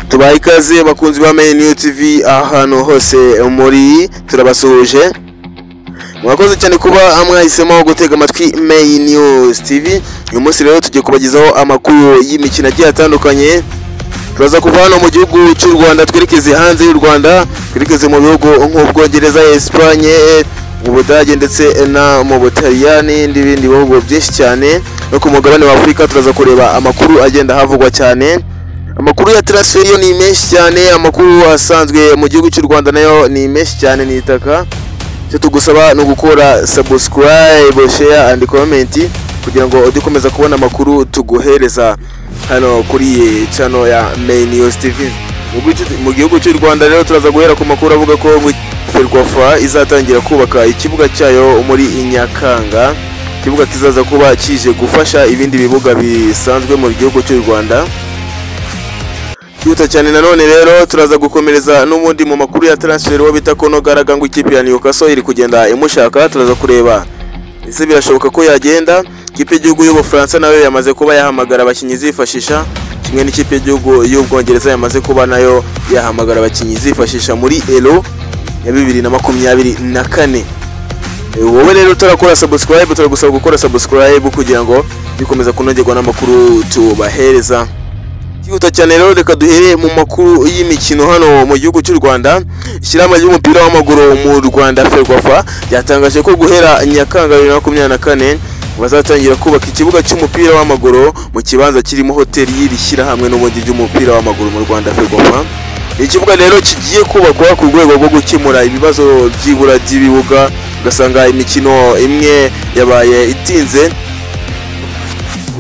Tubaha ikaze bakunzi ba Main New TV ahantu hose muri, turabasuhuje. Mwakoze cyane kuba mwahisemo gutega amatwi Main News TV. Uyu munsi rero tugiye kubagezaho amakuru y'imikino agiye atandukanye. Turaza kuva hano mu gihugu cy'u Rwanda twerekeze hanze y'u Rwanda, twerekeze mu bihugu nk'Ubwongereza, Espagne, mu Budage ndetse na mu Butaliyani n'ibindi bihugu byinshi cyane. No ku mugabane wa Afurika turaza kureba amakuru agenda havugwa cyane. Amakuru ya transfer yo ni menshi cyane, amakuru asanzwe mu gihugu cy'u Rwanda nayo ni menshi cyane ni itaka. Icyo tugusaba ni ugukora subscribe, share and comment kugira ngo ujye ukomeza kubona amakuru tuguhereza hano kuri channel ya Main News TV. Mu gihugu cy'u Rwanda rero turaza guhera ku makuru avuga ko Ferwafa izatangira kubaka ikibuga cyayo muri Nyakanga, ikibuga kizaza kuba kije gufasha ibindi bibuga bisanzwe mu gihugu cy'u Rwanda. Cyihuta cyane nanone rero turaza gukomereza n'ubundi mu makuru ya transfer wo bita Kono Garaga ngo ikipe ya Newcastle iri kugenda imushaka. Turaza kureba ese birashoboka ko yagenda. Ikipe y'igihugu y'Ubufaransa nayo yamaze kuba yahamagara abakinnyi zifashisha, kimwe n'ikipe y'igihugu y'Ubwongereza yamaze kuba nayo yahamagara abakinnyi zifashisha muri Euro ya 2024. Wowe rero utarakora subscribe, turagusaba gukora subscribe kugira ngo bikomeza kunogerwa n'amakuru tubahereza. Cyihuta cyane rero reka duhere mu makuru y'imikino hano mu gihugu cy'u Rwanda. Ishyirahamwe ry'umupira w'amaguru mu Rwanda Ferwafa ryatangaje ko guhera Nyakanga 2024 bazatangira kubaka ikibuga cy'umupira w'amaguru mu kibanza kirimo hoteli y'iri shyirahamwe n'ubundi ry'umupira w'amaguru mu Rwanda Ferwafa. Ikibuga rero kigiye kubakwa ku rwego rwo gukemura ibibazo by'ibura ry'ibibuga, ugasanga imikino imwe yabaye itinze.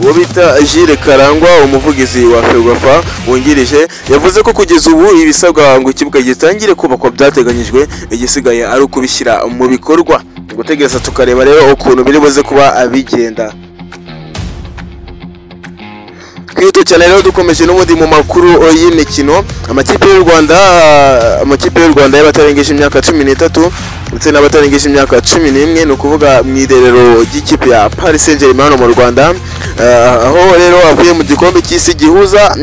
Uwo bita Jules Karangwa, umuvugizi wa Ferwafa wungirije, yavuze ko kugeza ubu ibisabwa ngo ikibuga gitangire kubakwa byateganyijwe, igisigaye ari ukubishyira mu bikorwa. Gutegereza tukareba rero ukuntu biri buze kuba bigenda. Kwihuta cyane rero dukomeje n'ubundi mu makuru y'imikino. Amakipe y'u Rwanda y'abatarengeje imyaka 13 ndetse n'abatarengeje imyaka 11, ni ukuvuga mu irerero ry'ikipe ya Paris Saint-Germain mu Rwanda, aho rero avuye mu gikombe cy'isi gihuza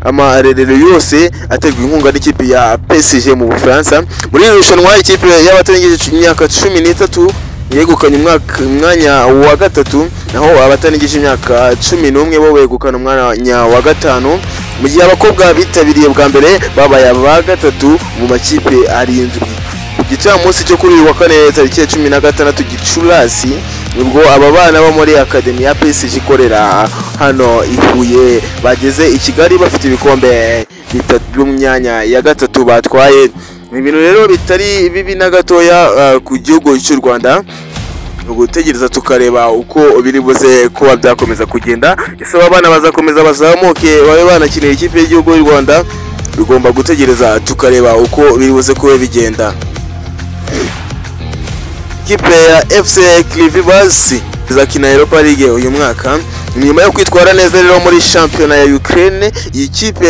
amarerero yose aterwa inkunga n'ikipe ya PSG mu Bufaransa. Muri iri rushanwa ikipe y'abatarengeje imyaka 13 yegukanye umwanya wa gatatu, naho abatarengeje imyaka 11 bo begukana umwanya wa gatanu, mu gihe abakobwa bitabiriye bwa mbere babaye aba gatatu mu makipe arindwi. Ku gicamunsi cyo kuri uyu wa kane tariki ya 16 Gicurasi, nibwo aba bana bo muri Academy ya PSG ikorera hano i Huye bageze i Kigali bafite ibikombe bitatu by'umwanya ya gatatu batwaye. Ni ibintu rero bitari bibi na gatoya ku gihugu cy'u Rwanda. Gutegereza tukareba uko biri buze kuba byakomeza kugenda. Ese aba bana bazakomeza bazamuke babe banakinira ikipe y'igihugu y'u Rwanda? Bigomba gutegereza tukareba uko biri buze kuba bigenda. Ikipe ya FC Kryvyi izakina Europa League uyu mwaka nyuma yo kwitwara neza rero muri shampiyona ya Ukraine. Iyi kipe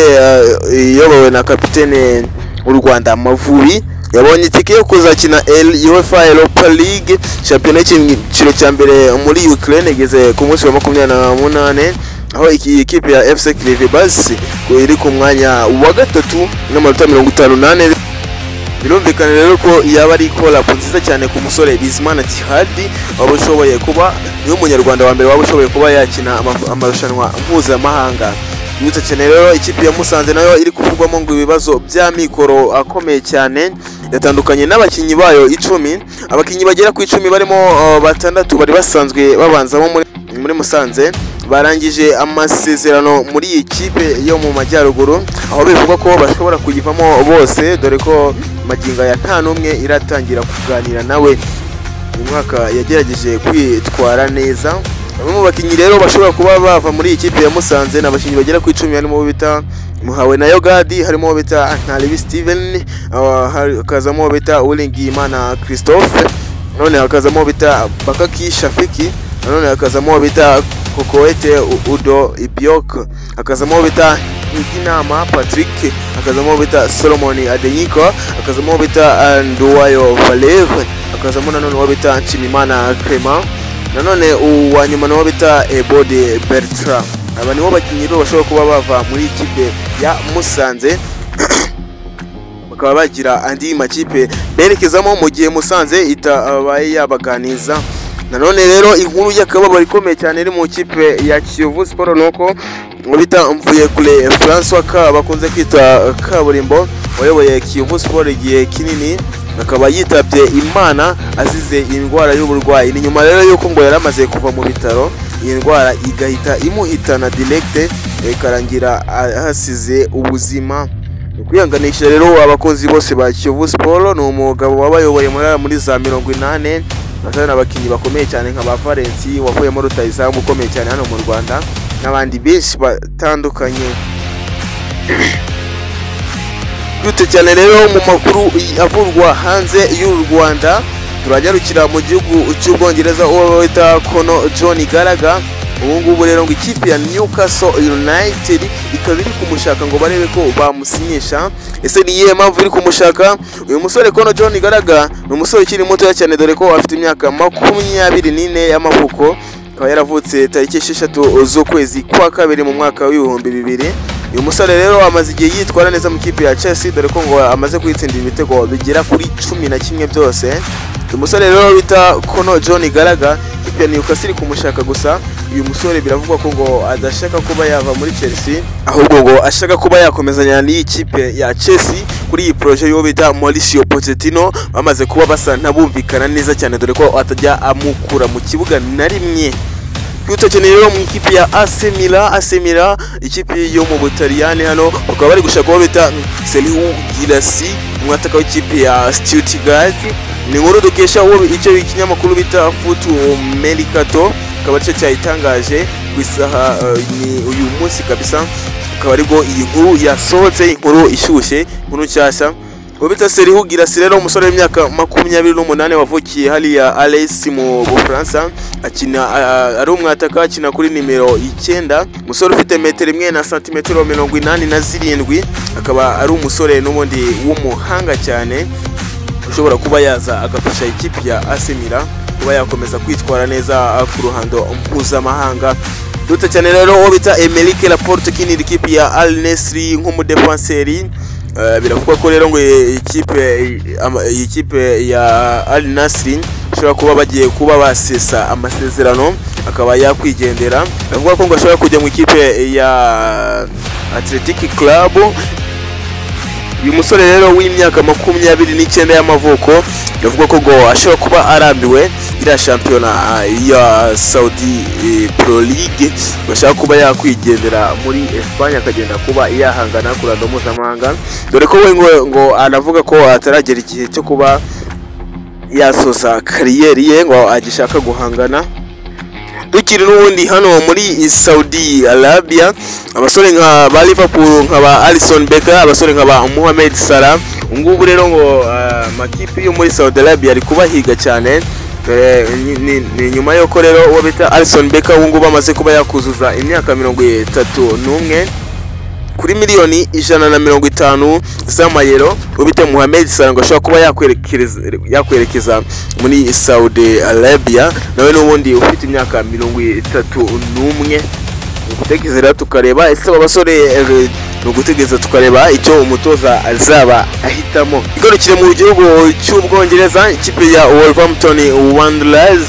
iyobowe na kapitene w'u Rwanda Amavubi yabonye itike yo kuzakina UEFA Europa League, shampiyona y'icyiciro cya mbere muri Ukraine, igeze ku munsi wa 28, aho iyi kipe ya FC Kryvyi iri ku mwanya wa gatatu n'amanota 54. Birumvikana rero ko yaba ari collab nziza cyane ku musore Bizimana Djihad, waba ushoboye kuba niwe munyarwanda wa mbere waba ushoboye kuba yakina amarushanwa mpuzamahanga. Yibutsa cyane rero ikipe ya Musanze nayo iri kuvugwamo ngo ibibazo bya mikoro akomeye cyane, yatandukanye n'abakinnyi bayo 10. Abakinnyi bagera ku 10 barimo batandatu bari basanzwe babanzamo muri Musanze barangije amasezerano muri iyi kipe yo mu majyaruguru, aho bivugwa ko bashobora kuyivamo bose, dore ko magingo ya nta n'umwe iratangira kuganira nawe. Uyu mwaka yagerageje kwitwara neza. Bamwe mu bakinnyi rero bashobora kuba bava muri iyi kipe ya Musanze ni abakinnyi bagera ku 10, harimo bita Muhawe na Yogadi, harimo bita Ntaribi Steven, hakazamo bita Uwilingiyimana Christophe, none hakazamo bita Bakaki Shafiki, none hakazamo bita Kokoete Udo Ibiok, hakazamo bita Nginama Patrick, hakazamo bita Solomon Adenyiko, hakazamo bita Nduwayo Valeve, hakazamo nanone bita Nshimimana Clement, nanone uwa nyuma nawo bita Ebode Bertrand. Aba nibo bakinnyi rero bashobora kuba bava muri ikipe ya Musanze, bakaba bagira andi makipe berekezamo mu gihe Musanze itabaye yabaganiza. Nanone rero inkuru y'akababaro ikomeye cyane iri mu kipe ya Kiyovu Sport nuko bita Mvuyekure Francois Ka bakunze kwita Kaburimbo wayoboye Kiyovu Sport igihe kinini, akaba yitabye Imana azize indwara y'uburwayi. Ni nyuma rero yuko ngo yaramaze kuva mu bitaro, iyi ndwara igahita imuhitana direct, ikarangira ahasize ubuzima. Kwihanganisha rero abakozi bose ba Kiyovu Sport. Ni umugabo wabayoboye muri za 80, azana abakinnyi bakomeye cyane nka ba Valensi wavuyemo rutayizamu ukomeye cyane hano mu Rwanda n'abandi benshi batandukanye. Twite cyane rero mu makuru avurwa hanze y'u Rwanda, turanyarukira mu gihugu cy'Ubwongereza uwo bita Conor John Gallagher. Ubu ngubu rero ngo ikipe ya Newcastle United ikaba iri kumushaka ngo barebe ko bamusinyisha. Ese ni iyihe mpamvu iri kumushaka? Uyu musore Conor John Gallagher ni umusore ukiri mutoya cyane, dore ko afite imyaka 24 y'amavuko, akaba yaravutse tariki 6 z'ukwezi kwa kabiri mu mwaka w'2000. Uyu musore rero amaze igihe yitwara neza mu kipe ya Chelsea, dore ko ngo amaze kwitsindira ibitego bigera kuri 11 byose. Uyu musore rero bita Conor John Gallagher, ikipe ya Newcastle iri kumushaka, gusa uyu musore biravugwa ko ngo adashaka kuba yava muri Chelsea, ahubwo ngo ashaka kuba yakomezanya n'iyi kipe ya Chelsea kuri iyi projet yo bita Mauricio Pochettino. Bamaze kuba basa ntabumvikana neza cyane, dore ko atajya amukura mu kibuga na rimwe. Twitekeneye rero mu ikipe ya AC Milan, AC Milan ikipe yo mu Butaliyani, hano bakaba bari gushaka uwo bita Serhou Guirassy, umwataka w'ikipe ya Stuttgart. Ni inkuru dukesha uwo icyo ikinyamakuru bita Foot Mercato, akaba aricyo cyayitangaje ku isaha ni uyu munsi kabisa, akaba aribwo iyi nkuru yasohotse, inkuru ishyushye, inkuru nshyashya. Uwo bita Serhou Guirassy rero, umusore w'imyaka 28 wavukiye hariya Alès mu Bufaransa, akina ari umwataka, akina kuri nimero 9, umusore ufite metero 1 na santimetero 87, akaba ari umusore n'ubundi w'umuhanga cyane, ushobora kuba yaza agafasha ikipe ya AC Milan kuba yakomeza kwitwara neza ku ruhando mpuzamahanga. Dute cyane rero uwo bita Aymeric Laporte ukinira ikipe ya Al Nassr nk'umudefanseri. Biravugwa ko rero ngo ikipe ya Al Nassr ishobora kuba bagiye kuba basesa amasezerano akaba yakwigendera. Biravugwa ko ngo ashobora kujya mu ikipe ya Athletic Club. Uyu musore rero w'imyaka 29 y'amavuko biravugwa ko ngo ashobora kuba arambiwe iriya shampiyona ya Saudi Pro League, bashaka kuba yakwigendera muri Espagne akagenda kuba yahangana ku ruhando mpuzamahanga, dore ko we ngo anavuga ko ataragera igihe cyo kuba yasoza kariyeri ye, ngo agishaka guhangana. Tukiri n'ubundi hano muri Saudi Arabia, abasore nka ba Liverpool nka ba Alisson Becker, abasore nka ba Mohamed Salah, ngubu rero ngo amakipe yo muri Saudi Arabia ari kubahiga cyane. Ni nyuma y'uko rero uwo bita Alisson Becker ubu ngubu amaze kuba yakuzuza imyaka 31 kuri miliyoni 150 z'amayero, uwo bita Mohamed Salah ngo ashobora kuba yakwerekeza muri Saudi Arabia, nawe n'ubundi ufite imyaka 31. Ugutegereza rero tukareba ese aba basore, ni ugutegereza tukareba icyo umutoza azaba ahitamo. Igarukire mu gihugu cy'Ubwongereza, ikipe ya Wolverhampton Wanderers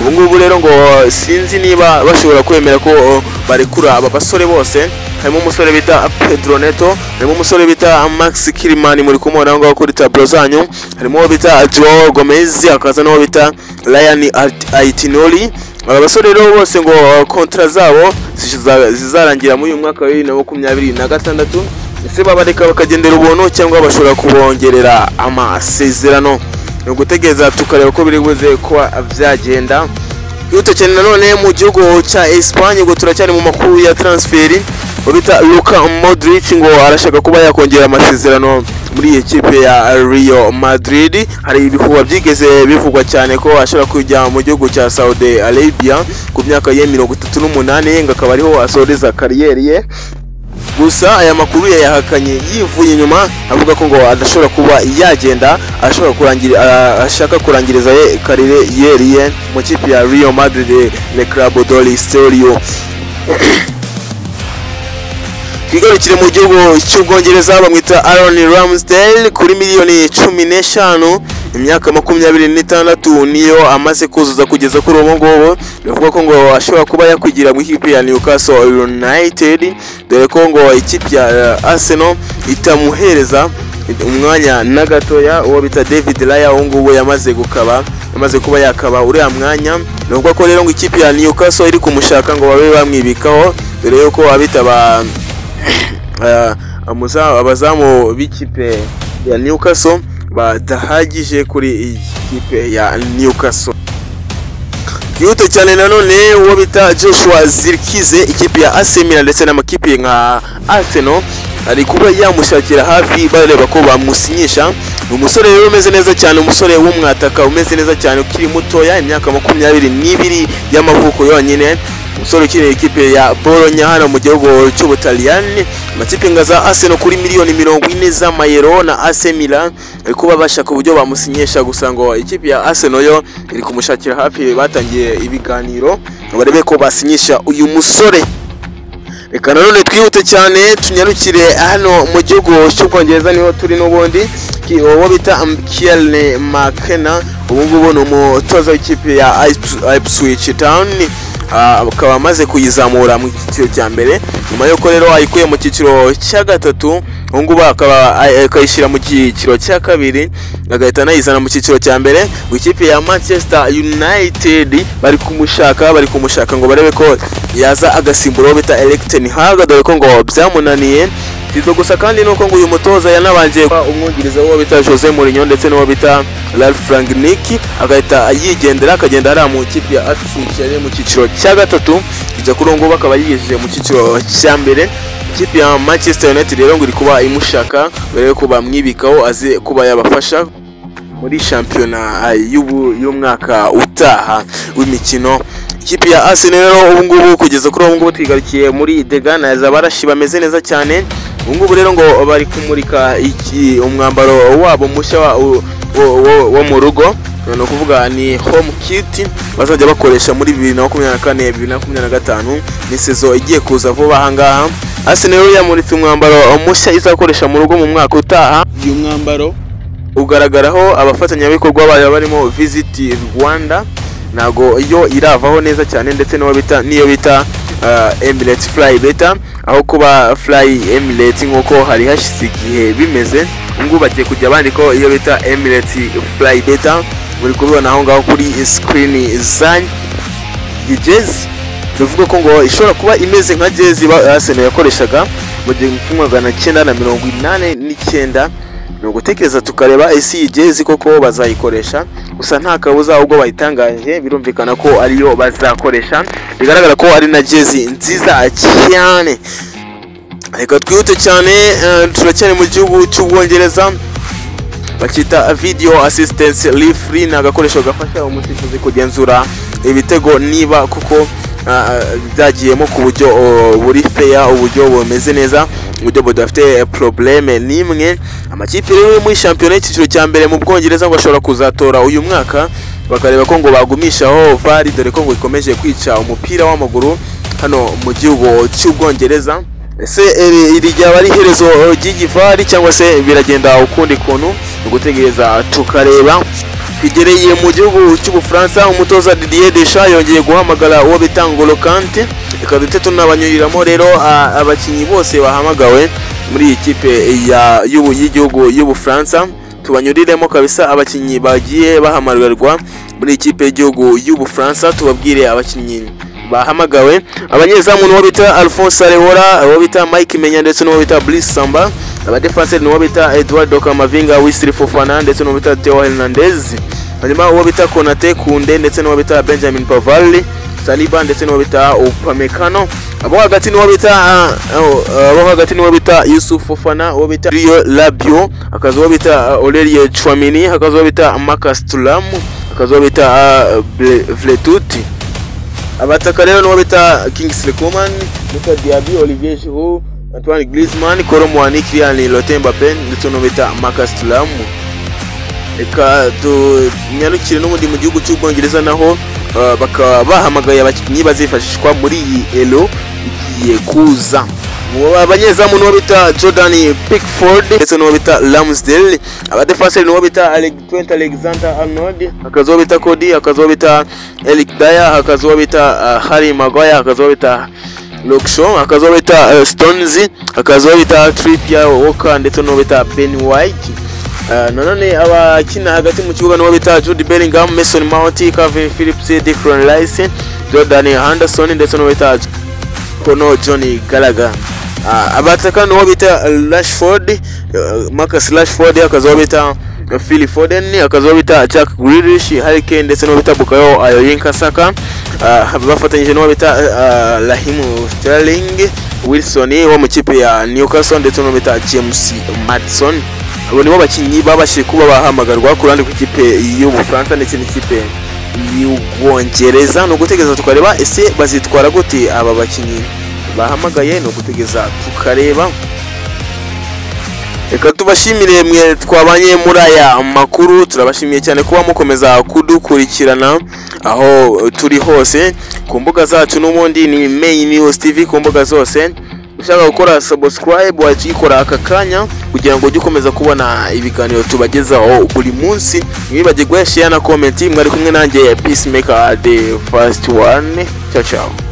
ubu ngubu rero ngo sinzi niba bashobora kwemera ko barekura aba basore bose. Harimo umusore bita Pedro Neto, harimo umusore bita Max Kilimani muri kumubona aho ngaho kuri tableau zanyu, harimo uwo bita Joao Gomez, hakaza n'uwo bita Ryan Aitinori. Aba basore rero bose ngo kontra zabo zizarangira muri uyu mwaka wa 2026. Ese babareka bakagendera ubuntu cyangwa bashobora kubongerera amasezerano? Ni ugutegereza tukareba ko biri buze kuba byagenda. Twihute cyane nanone mu gihugu cya Espagne, ngo turacyari mu makuru ya transferi. Bita Luka Modric ngo arashaka kuba yakongera amasezerano muri iyi kipe ya Real Madrid. Hari ibihuha byigeze bivugwa cyane ko ashobora kujya mu gihugu cya Saudi Arabia ku myaka ye 38, ngo akaba ariho asoreza kariyeri ye. Gusa aya makuru yayahakanye yivuye inyuma, avuga ko ngo adashobora kuba yagenda, ashobora kurangira, ashaka kurangiriza ye kariyeri ye mu kipe ya Real Madrid, Le Club do Listerio. Twigarukire mu gihugu cy'Ubwongereza, bamwita Aaron Ramsdale kuri miliyoni 15, imyaka 26 niyo amaze kuzuza kugeza kuri ubu ngubu. Bivuga ko ngo ashobora kuba yakwigira mu ikipe ya Newcastle United, dore ko ngo ikipe ya Arsenal itamuhereza umwanya na gatoya. Uwo bita David Raya ubu ngubu yamaze kuba yakaba uriya mwanya. Ni ukuvuga ko rero ngo ikipe ya Newcastle iri kumushaka ngo babe bamwibikaho, dore yuko abitaba abazamu b'ikipe ya Newcastle badahagije kuri iyi kipe ya Newcastle. Twihute cyane nanone, uwo bita Joshua Zirkzee, ikipe ya AC Milan ndetse n'amakipe nka Arsenal ari kuba yamushakira hafi, bareba ko bamusinyisha. Ni umusore rero umeze neza cyane, umusore w'umwataka umeze neza cyane, ukiri mutoya, imyaka 22 y'amavuko yonyine, umusore ukinira ikipe ya Bologna hano mu gihugu cy'Ubutaliyani. Amakipe nka za Arsenal kuri miliyoni 40 z'amayero na AC Milan ari kuba bashaka uburyo bamusinyisha, gusa ngo ikipe ya Arsenal yo iri kumushakira hafi, batangiye ibiganiro ngo barebe ko basinyisha uyu musore. Reka nanone twihute cyane tunyarukire hano mu gihugu cy'Ubwongereza, niho turi n'ubundi. Uwo bita Kieran McKenna ubu ngubu ni umutoza w'ikipe ya Ipswich Town, akaba amaze kuyizamura mu cyiciro cya mbere, nyuma y'uko rero ayikuye mu cyiciro cya gatatu, ubu ngubu akaba akayishyira mu cyiciro cya kabiri, agahita anayizana mu cyiciro cya mbere. Ngo ikipe ya Manchester United bari kumushaka ngo barebe ko yaza agasimbura uwo bita Erik ten Hag, dore ko ngo byamunaniye. Si gusa kandi nuko ngo uyu mutoza yanabanje kuba umwungiriza w'uwo bita Jose Mourinho ndetse n'uwo bita Ralf Rangnick, agahita yigendera, akagenda hariya mu ikipe ya Ipswich yari mu cyiciro cya gatatu, ijya kuri ubu ngubu akaba yigejeje mu cyiciro cya mbere. Ikipe ya Manchester United rero ngo iri kuba imushaka mbere yuko bamwibikaho, aze kuba yabafasha muri shampiyona y'ubu y'umwaka utaha w'imikino. Ikipe ya Arsenal rero ubu ngubu, kugeza kuri ubu ngubu, twigarukiye muri The Gunners, abarashi bameze neza cyane. Ubu ngubu rero ngo bari kumurika iki umwambaro wabo mushya wo mu rugo, ni ukuvuga ni home kit bazajya bakoresha muri 2024, 2025, ni saison igiye kuza vuba aha ngaha. Arsenal rero yamuritse umwambaro mushya izakoresha mu rugo mu mwaka utaha. Uyu mwambaro ugaragaraho abafatanyabikorwa bayo barimo Visit Rwanda, ntago yo iravaho neza cyane, ndetse n'uwo bita niyo bita Emirates Fly Better, aho kuba Fly Emirates nk'uko hari hashize igihe bimeze. Ubu bagiye kujya bandikaho iyo bita Emirates Fly Better, muri kubibona aho ngaho kuri screen zanyu. Iyi jezi bivuga ko ngo ishobora kuba imeze nka jezi Arsenal yakoreshaga mu 1989. Ni ugutekereza tukareba ese iyi jezi koko bazayikoresha. Gusa nta kabuza, ubwo bayitangaje birumvikana ko ariyo bazakoresha, bigaragara ko ari na jezi nziza cyane. Reka twihute cyane, turacyari mu gihugu cy'Ubwongereza. Bakita video assistance referee, ni agakoresho gafasha umusifuzi kugenzura ibitego niba kuko byagiyemo ku buryo buri fair, uburyo bumeze neza, uburyo budafite problème n'imwe. Amakipe rero yo muri shampiyona y'icyiciro cya mbere mu Bwongereza ngo ashobora kuzatora uyu mwaka, bakareba ko ngo bagumishaho VAR, dore ko ngo ikomeje kwica umupira w'amaguru hano mu gihugu cy'Ubwongereza. Ese iri ryaba ari iherezo ry'iyi VAR cyangwa se biragenda ukundi kuntu? Ni ugutegereza tukareba. Twigereye mu gihugu cy'Ubufaransa, umutoza Didier Deschamps yongeye guhamagara uwo bita N'Golo Kante. Reka duhite tunabanyuriramo rero abakinnyi bose bahamagawe muri iyi kipe y'igihugu y'Ubufaransa, tubanyuriremo kabisa abakinnyi bagiye bahamagarwa muri iyi kipe y'igihugu y'Ubufaransa, tubabwire abakinnyi bahamagawe. Abanyezamu ni uwo bita Alphonse Areola, uwo bita Mike Maignan ndetse n'uwo bita Brice Samba. Abadefanseri ni uwo bita Eduardo Camavinga, Wesley Fofana ndetse n'uwo bita Theo Hernandez. Hanyuma uwo bita Konate, Koundé ndetse n'uwo bita Benjamin Pavard, Saliba ndetse n'uwo bita Upamecano. Abo hagati ni uwo bita Youssouf Fofana, uwo bita Rio Rabiot, hakaza uwo bita Aurelien Tchouameni, hakaza uwo bita Marcus Thuram, hakaza uwo bita Veretout. Abataka rero n'uwo bita Kingsley Coman, Moussa Diaby, Olivier Giroud, Antoine Griezmann, Kolo Muani, Kylian Lottin Mbappé ndetse n'uwo bita Marcus Thuram. Reka tunyarukire n'ubundi mu gihugu cy'Ubwongereza, naho bakaba bahamagaye abakinnyi bazifashishwa muri iyi Euro igiye kuza. Abanyezamu n'uwo bita Jordan Pickford ndetse n'uwo bita Ramsdale. Abadefenseri n'uwo bita Trent Alexander-Arnold, hakaza uwo bita Cody, hakaza uwo bita Eric Dier, hakaza uwo bita Harry Maguire, hakaza uwo bita Luke Shaw, hakaza uwo bita Stones, hakaza uwo bita Trippier, Walker ndetse n'uwo bita Ben White. Nanone abakina hagati mu kibuga n'uwo bita Jude Bellingham, Mason Mount, Calvin Phillips, Declan Rice, Jordan Henderson ndetse n'uwo bita Kono John Gallagher. Abataka n'uwo bita Rashford, Marcus Rashford, hakaza uwo bita Phil Foden, hakaza uwo bita Jack Grealish, Harry Kane ndetse n'uwo bita Bukayo Ayoyinka Saka, bafatanyije n'uwo bita Raheem Sterling, Wilson wo mu kipe ya Newcastle ndetse n'uwo bita James Maddison. Abo nibo bakinnyi babashije kuba bahamagarwa ku ruhande rw'ikipe y'Ubufaransa ndetse n'ikipe y'Ubwongereza. Ni ugutegereza tukareba ese bazitwara gute aba bakinnyi bahamagaye, ni ugutegereza tukareba. Reka tubashimire mwe twabanye muri aya makuru, turabashimiye cyane kuba mukomeza kudukurikirana aho turi hose ku mbuga zacu. N'ubundi ni Main News TV ku mbuga zose. Ushaka gukora subscribe wayikora aka kanya kugira ngo ujye ukomeza kubona ibiganiro tubagezaho buri munsi. Mwibagirwe share na comment. Mwari kumwe nanjye Peacemaker, the first one. Ciao ciao.